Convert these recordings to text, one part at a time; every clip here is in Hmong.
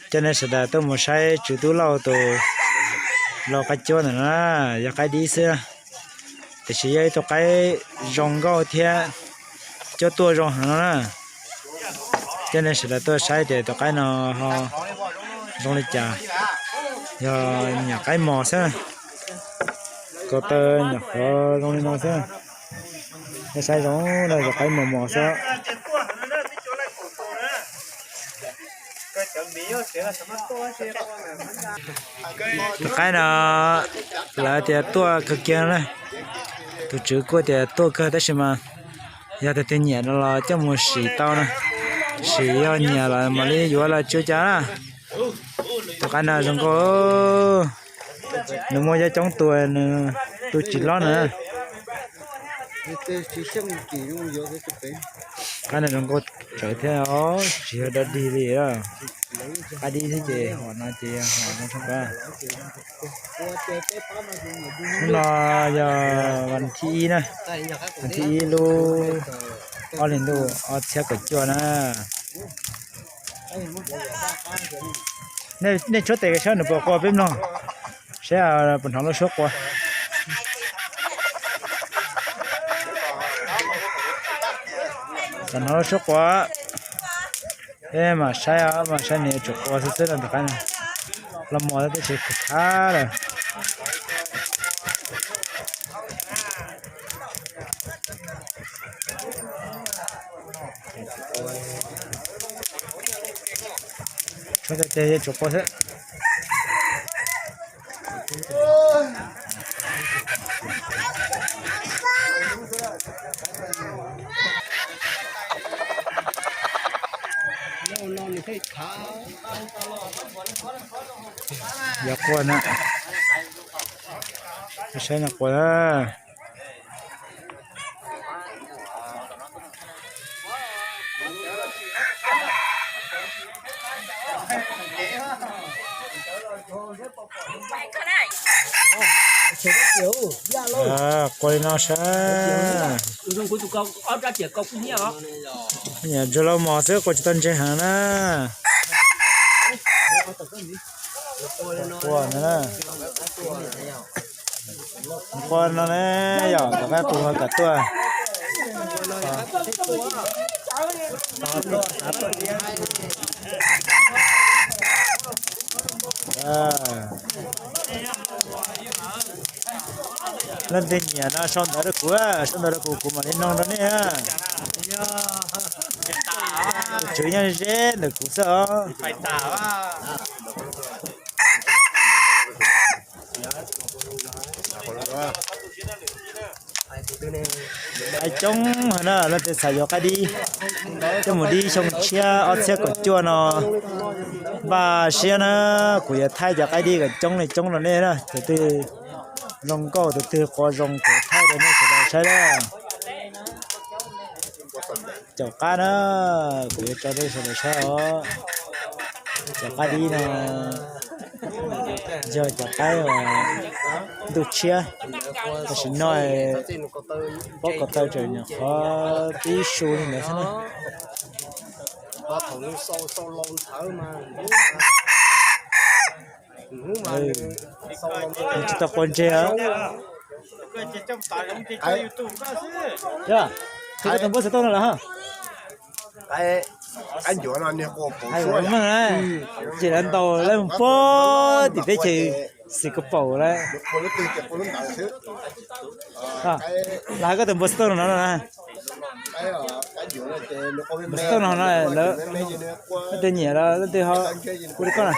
Coj nej sawv daws tuaj mus saib Tswv Tub Lauj tus lau qaib cuab ntawm no na, yog qaib dib xwb, tiam sis yog ib tug qaib zoo nkauj thiab cuab tuaj zoo heev no na. Coj nej sawv daws tuaj saib tias tus qaib no ho zoo li cas, yog nyuam qaib mos xwb, ko taw nyuam qhuav zoo li no xwb. Nej saib zoo no yog qaib mos mos xwb. Tus qaib no lawv tias tuaj kawg kiag na, tus tswv kuj tias tuaj kawg tab sis mas yog tus twg nyiam no los coj mus sim tau na, sim yog nyiam los mam li yuav los tsis ua cas na. Tus qaib no zoo nkauj, nws muaj coob coob tus, nws tu tsis lob na. Qaib no zoo nkauj tsawv thiab os, tsis yog dog dig li. Qaib dib thiab ces hom no ces yog hom zoo tshaj plaws. Hnub no yog vas thib ib na, vas thib ib lub ob hlis ntuj ob txhiab kaum cuaj na. Nej tshuab tes saib nws puas qua peb mloog, saib puas hnov lub suab qua. Puas hnov lub suab qua? Peb mam saib, mam saib nws yuav tsum qua xwb xwb no tus qaib no. Los mos tab sis khov khab lawm. Tshuab tes yuav tsum qua xwb. Yog qua na, saib no qua. Qua li no saib. Ntsuag lauj mos xwb, qua tsis tau ntse heev na. Qua no na, yog tom qab kuv ho kam tuaj. Leej twg nyiam no sau ntawv rau kuv, sau ntawv rau kuv, kuv mam li noog rau nej. Tus tswv nyob ze ntawm kuv xwb os. Hais coob heev na, leej twg xav yuav qaib dib coj mus dib xyoo tshiab ob txhiab kaum cuaj no, npaj siab na, kuv yuav thaij cov qaib dib kom coob li coob rau nej na. Cov twg zoo nkauj, tus twg qua zoo kuv thaij rau nej sawv daws saib na. Caum qab na, kuv yuav tso rau sawv daws saib os. Cov qaib dib no yog cov qaib ntuj tshiab, tam sim no pob ko taw tseem nyuam qhuav tib su li ntawd xwb na. Nws tsis tau qua ntseg. Yog, tsis tau tus npawb xov tooj no lawm ha. Ces lawv ntaus lawv mus pog tim teb chaws Xis Kas Paus lawm. Los hais koj tus npawb xov tooj no no na. Npawb xov tooj no no lawv, leej twg nyiam los leej twg ho hu rau koj na.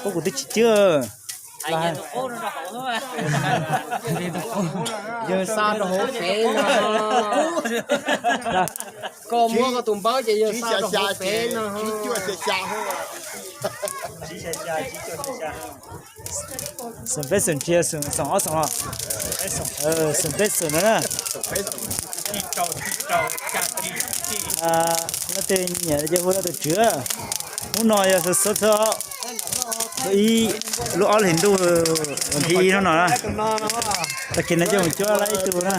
Pab kuv twb tsis cwb. Yawg xa rau hauv fev no. Koj muab koj tus npawb ces yawg xa rau hauv fev no. Xoom peb xoom ntsia xoom ob xoom los. Xoom peb xoom no na. Leej twg nyiam ces hu rau tus tswv. Hnub no yog xub xub thawj, ib, lub ob hlis ntuj vas thib ib hnub no na. Tag kis no coj mus cuab laib ib tug na.